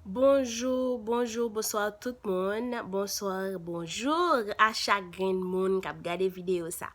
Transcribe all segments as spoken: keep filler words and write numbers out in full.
Bonjou, bonjou, bonswa tout moun. Bonswa, bonjou a chak grenn moun k ap gade videyo sa.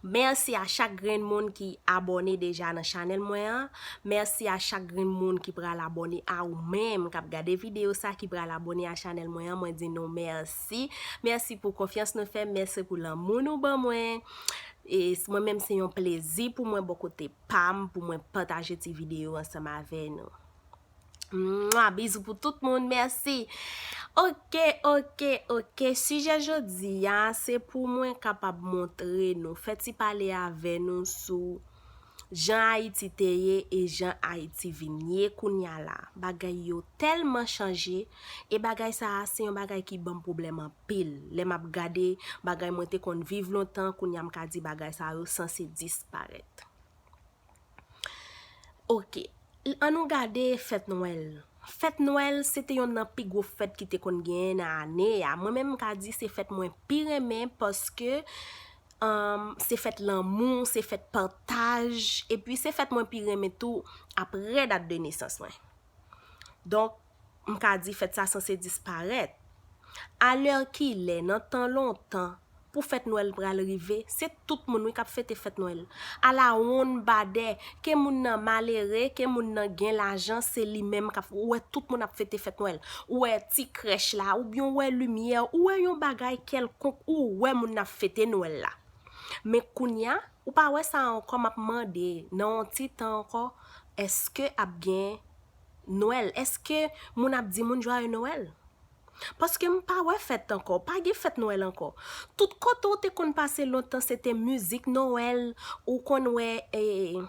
Mèsi a chak grenn moun ki abòne deja nan chanèl mwen an. Mèsi a chak grenn moun ki pral abòne, a ou menm k ap gade videyo sa, ki pral abòne a chanèl mwen an. Mwen di nou mèsi. Mèsi pou konfyans nou fè m, mèsi pou lanmou nou ban mwen. E mwen menm, se yon plezi pou mwen bò kote pa m pou mwen pataje ti videyo ansanm avè nou. Mwa, bizou pou tout moun, mèsi. Ok, ok, ok. Sijè jodi a, se pou mwen kapab montre nou, fè ti pale avè nou sou jan Ayiti te ye e jan Ayiti vin ye kounya la. Bagay yo tèlman chanje, e bagay sa a, se yon bagay ki ban m pwoblèm anpil. Lè m ap gade bagay mwen te konn viv lontan, kounya m ka di bagay sa yo sanse disparèt. Ok, ann nou gade fèt Nwèl. Fèt Nwèl, se te yonn nan pi gwo fèt ki te konn genyen nan ane a. Mwen menm, m ka di se fèt mwen pi renmen paske, um, se fèt lanmou, se fèt pataj, epi se fèt mwen pi renmen tou aprè dat de nesans mwen. Donk, m ka di fèt sa sanse disparèt. Alèkile, nan tan lontan, pou fèt Nwèl pral rive, se tout moun wi k ap fete fèt Nwèl. Ala wonn badè, ke moun nan malere, ke moun nan gen lajan, se li menm k ap, ou wè tout moun ap fete fèt Nwèl. Ou wè ti krèch la, oubyen ou wè limyè, ou wè yon bagay kèlkonk, ou wè moun nan ap fete Nwèl la. Men kounya, ou pa wè sa ankò, m ap mande, nan yon ti tan ankò, èske ap gen Nwèl? Èske moun ap di moun Joyeux Noël? Paske m pa wè fèt ankò, pa gen fèt Nwèl ankò. Tout kote ou te konn pase lontan, se te mizik Nwèl, ou konn wè, e,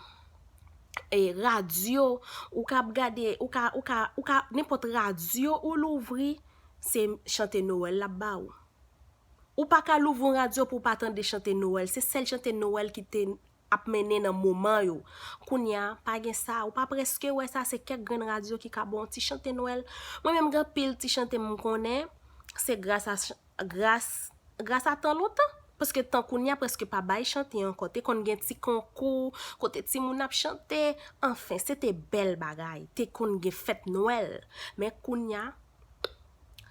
e, radyo, ou ka ap gade, ou ka, ou ka, ou ka, nenpòt radyo ou louvri, se chante Nwèl l ap ba ou. Ou pa ka louvri yon radyo pou w pa tande chante Nwèl. Se sèl chante Nwèl ki te ap mennen nan moman yo. Kounya, pa gen sa. Ou pa prèske wè sa, se kèk grenn radyo ki ka ba w yon ti chante Nwèl. Mwen menm, gen anpil ti chante m konnen, se gras a ch-, gras, gras a tan lontan. Paske tan kounya prèske pa bay chante ankò. Te konn gen ti konkou, kote timoun ap chante. Anfen, se te bèl bagay. Te konn gen fèt Nwèl. Men kounya,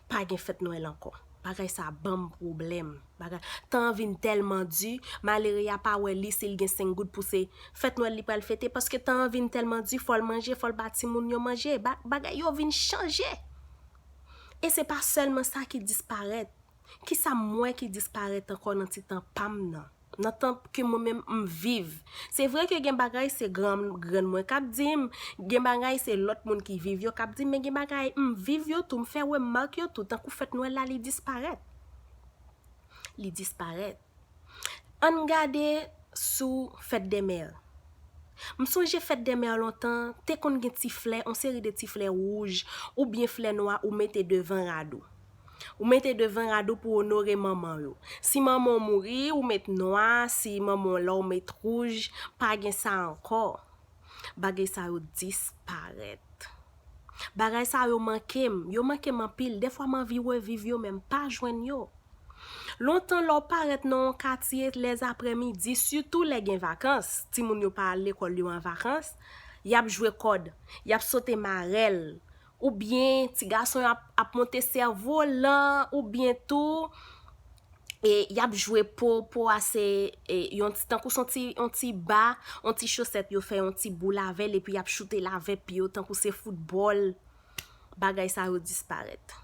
pa gen fèt Nwèl ankò. Bagay sa ban m pwoblèm. Bagay, tan an vin tèlman di, malere a pa wè li si l gen senk goud pou se fèt Nwèl li pral fete, paske tan an vin tèlman di, fò l manje, fò l ba timoun yo manje. Ba-, bagay yo vin chanje. E se pa sèlman sa ki disparèt. Kisa m wè ki disparèt ankò nan ti tan pa m nan? Nan tan ke mwen menm m viv. Se vre ke gen bagay se gran, grann mwen k ap di m, gen bagay se lòt moun ki viv yo k ap di m, men gen bagay m viv yo tou, m fè remak yo tou, tankou fèt Nwèl la, li disparèt. Li disparèt. Ann gade sou fèt dè mè. M sonje fèt dè mè lontan, te konn gen ti flè, yon seri de ti flè wouj, oubyen flè nwa ou mete devan rad ou. Ou mete devan rad ou pou onore manman yo. Si manman w mouri, ou met nwa, si manman w la, ou met wouj, pa gen sa ankò. Bagay sa yo disparèt. Bagay sa yo manke m, yo manke m anpil. Dèfwa m anvi reviv yo, men m pa jwenn yo. Lontan, lè w parèt nan yon katye lèzaprèmidi, sitou lè gen vakans, timoun yo pa al lekòl, yo an vakans, y ap jwe kòd, y ap sote marèl, oubyen ti gason yo ap, ap monte sèvolan, oubyen tou, e y ap jwe po, po a se, e, yon ti, tankou se yon ti, yon ti ba, yon ti chosèt yo fè yon ti boul avè l, epi y ap choute l avè pye yo, tankou se foutbòl. Bagay sa yo disparèt.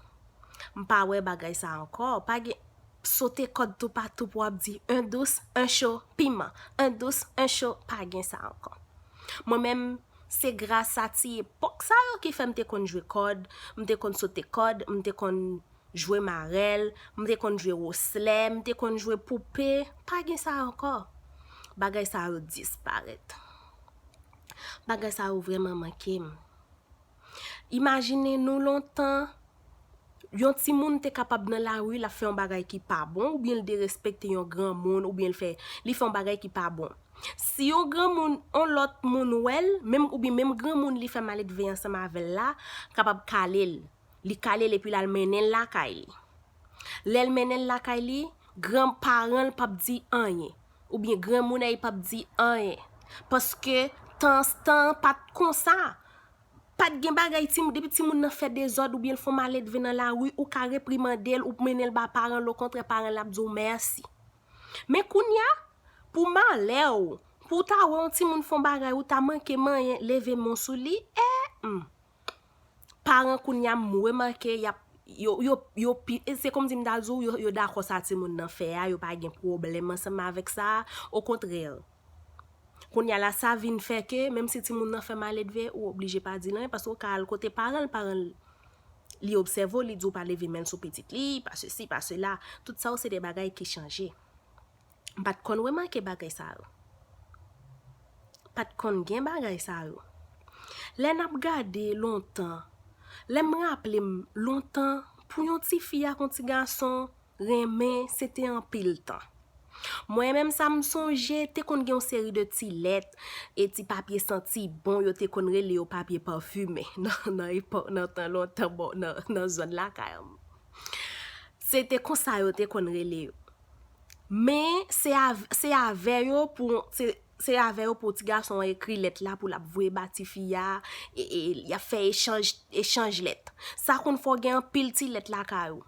M pa wè bagay sa ankò. Pa gen sote kòd toupatou pou w ap di un dous, un chaud, piment, un dous, un chaud, pa gen sa ankò. Mwen menm, se gras a ti epòk sa yo ki fè m te konn jwe kòd, m te konn sote kòd, m te konn jwe marèl, m te konn jwe woslè, m te konn jwe poupe. Pa gen sa ankò. Bagay sa yo disparèt. Bagay sa yo vrèman manke m. Imajine nou lontan, yon timoun te kapab nan lari, l ap fè yon bagay ki pa bon, oubyen l derespekte yon granmoun, oubyen l fè, li fè yon bagay ki pa bon. Si yon granmoun, yon lòt moun wè l, menm, oubyen menm granmoun li fè maledve ansanm avè l la, kapab kale l. Li kale l epi l al mennen l lakay li. Lè l mennen l lakay li, granparan l p ap di anyen. Oubyen granmoun an p ap di anyen. Paske tan, tan an pa t konsa. Pa t gen bagay, timoun, depi timoun nan fè dezòd oubyen l fè yon maledve nan lari, ou ka reprimande l, ou mennen l ba paran l, okontrè, paran l ap di w mèsi. Men kounye a, pou malè w, pou w ta wè yon timoun fè yon bagay, ou ta manke manyen, leve men w sou li, e, hmm. Paran kounye a, m remake, y ap, yo, yo, yo pi, e se kòmsi m ta di w, yo, yo dakò sa timoun nan fè a, yo pa gen pwoblèm ansanm avèk sa, okontrè. Kounye a la, sa vin fè ke, menm si timoun nan fè maledve, ou oblije pa di l anyen, paske w ka al kote paran l, paran l, li obsève w, li di w pa leve men l sou pitit li, pa sesi, pa sela. Tout sa yo, se de bagay ki chanje. M pa t konn remake bagay sa yo. Pa t konn gen bagay sa yo. Lè n ap gade lontan, lè m raple m lontan, pou yon tifi ak yon ti gason, renmen, se te anpil tan. Mwen menm sa m sonje, te konn gen yon seri de ti lèt e ti papye santi bon, yo te konn rele yo papye pafime nan, nan epòk, nan tan lontan, bon, nan, nan zòn lakay an. Se te konsa yo te konn rele yo. Men se av, se avè yo pou, se, se avè yo pou ti gason an ekri lèt la pou l ap voye ba tifi a, e, e y ap fè echanj, echanj lèt. Sa konn fè w gen anpil ti lèt lakay ou.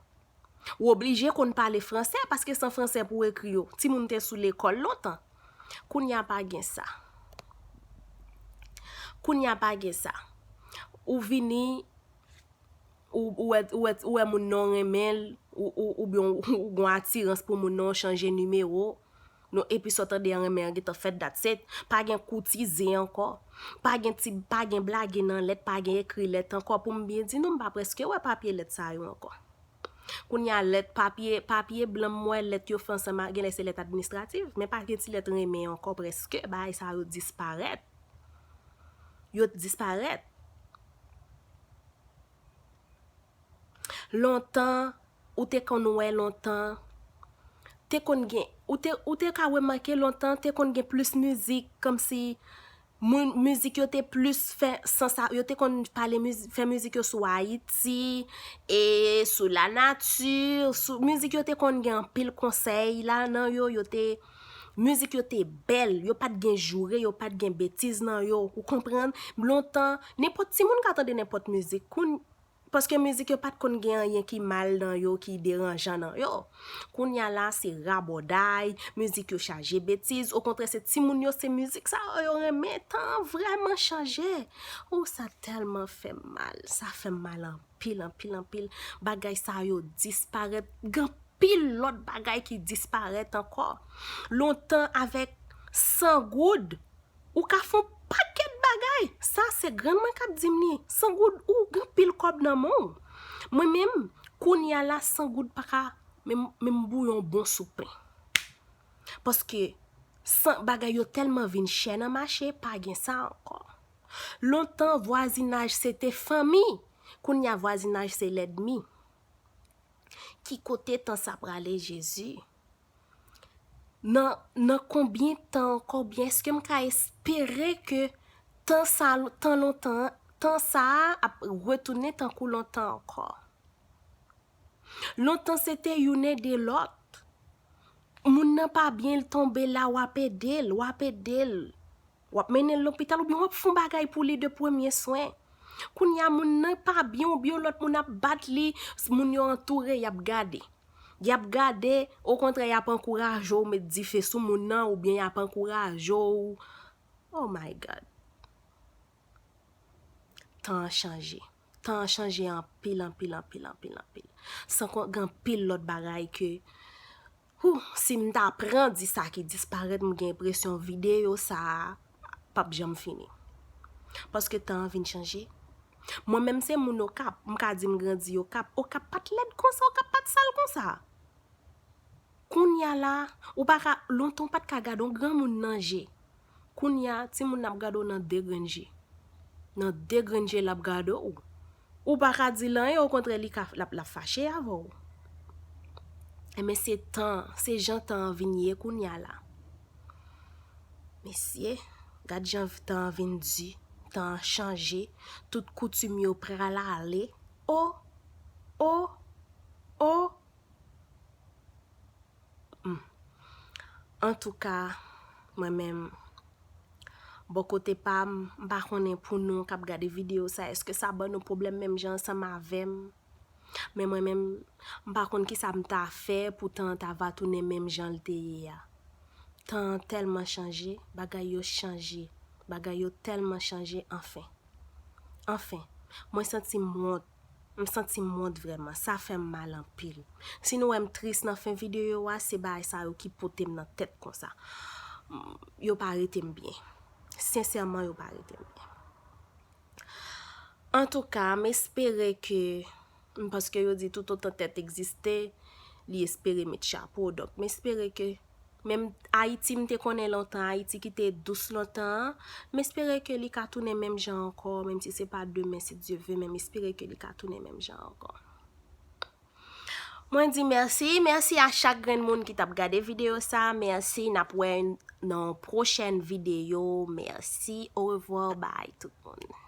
Ou oblije konn pale fransè, paske san fransè pou w ekri yo. Timoun te sou lekòl lontan. Kounye a pa gen sa. Kounye a pa gen sa. Ou vini, ou, ou wè, ou wè, ou wè moun nan w renmen l, ou, ou, oubyen ou, ou gen atirans pou moun nan, w chanje nimewo. Non, epi sa w tande an renmen an gentan fèt, that's it. Pa gen koutize ankò. Pa gen ti, pa gen blage nan lèt, pa gen ekri lèt ankò. Pou m byen di nou, m pa prèske wè papye lèt sa yo ankò. Kounye a lèt, papye, papye blan m wè lèt yo fè ansanm ak, genlè se lèt administratif, men pa gen ti lèt renmen ankò prèske, bagay sa yo disparèt. Yo disparèt. Lontan, ou te konn wè lontan, te konn gen, ou te, ou te ka remake lontan, te konn gen plis mizik, kòmsi moun, mizik yo te plis fè sans a, yo te konn pale miz-, fè mizik yo sou Ayiti, e sou lanati, sou, mizik yo te konn gen anpil konsèy la nan yo, yo te, mizik yo te bèl, yo pa t gen joure, yo pa t gen betiz nan yo, ou konprann? Lontan, nenpòt timoun ka tande nenpòt mizik, kounye, paske mizik yo pa t konn gen anyen ki mal nan yo, ki deranjan nan yo. Kounye a la, se rabòday, mizik yo chaje betiz, okontrè, se timoun yo, se mizik sa yo, yo renmen, tan an vrèman chanje. Oh, sa tèlman fè m mal, sa fè m mal anpil, anpil, anpil. Bagay sa yo disparèt, gen anpil lòt bagay ki disparèt ankò. Lontan, avèk san goud, ou ka fè yon pakèt bagay. Sa, se grann mwen k ap di m li. San goud, ou gen pil kòb nan men w. Mwen menm, kounye a la, san goud pa ka menm, menm bouyon bon sou pen. Paske san, bagay yo tèlman vin chè nan mache, pa gen sa ankò. Lontan, vwazinaj se te fanmi. Kounye a, vwazinaj se lènmi. Ki kote tan sa prale, Jezi? Nan, nan konbyen tan ankò? Oubyen èske m ka espere ke tan sa, tan lontan, tan sa a ap retounen tankou lontan ankò? Lontan se te youn ede lòt. Moun nan pa byen, l tonbe la, w ap ede l, w ap ede l. W ap mennen l lopital oubyen w ap fè yon bagay pou li de premye swen. Kounye a, moun nan pa byen oubyen yon lòt moun ap bat li, moun yo antoure, y ap gade. Y ap gade, okontrè, y ap ankouraje w met dife sou moun nan oubyen y ap ankouraje w. Oh my God. Tan an chanje. Tan an chanje anpil, anpil, anpil, anpil, anpil. San kont gen anpil lòt bagay ke, hou, si m ta pran di sa ki disparèt, m gen enpresyon videyo sa a p ap janm fini. Paske tan an vin chanje. Mwen menm se moun Okap, m ka di m grandi Okap. Okap pa t lèd konsa, Okap pa t sal konsa. Kounye a la, ou pa ka, lontan w pa t ka gade yon granmoun nan je. Kounye a, timoun nan ap gade w nan de grenn je. Nan de grenn je l ap gade w. Ou pa ka di l anyen, okontrè, li ka, l ap, l ap fache avè w. Enben, se tan, se jan tan an vin ye kounye a la. Mesye, gad jan tan an vin di, tan an chanje, tout koutim yo pral ale. O, o, o. Hmm. Antouka, mwen menm, Bò kote pa m, m pa konnen pou nou k ap gade videyo sa, èske sa ban nou pwoblèm menm jan ansanm avè m? Men mwen menm, m pa konn kisa m ta fè pou tan an ta va tounen menm jan l te ye a. Tan an tèlman chanje, bagay yo chanje, bagay yo tèlman chanje, anfen. Anfen, mwen santi m wont. M santi m wont vrèman. Sa fè m mal anpil. Si nou wè m tris nan fen videyo a, se bagay sa yo ki pote m nan tèt konsa. M, yo pa rete m byen. Sensèman, yo pa rete m byen. Antouka, m espere ke, paske yo di tout otan tèt egziste, li espere met chapo. Donk, m espere ke menm Ayiti m te konnen lontan, Ayiti ki te dous lontan an, m espere ke li ka tounen menm jan ankò, menm si se pa demen, si Dye vle, men m espere ke li ka tounen menm jan ankò. Mwen di mèsi, mèsi a chak grenn moun ki t ap gade videyo sa, mèsi, n ap wè nan yon pwochèn videyo, mèsi, orevwa, bay tout moun.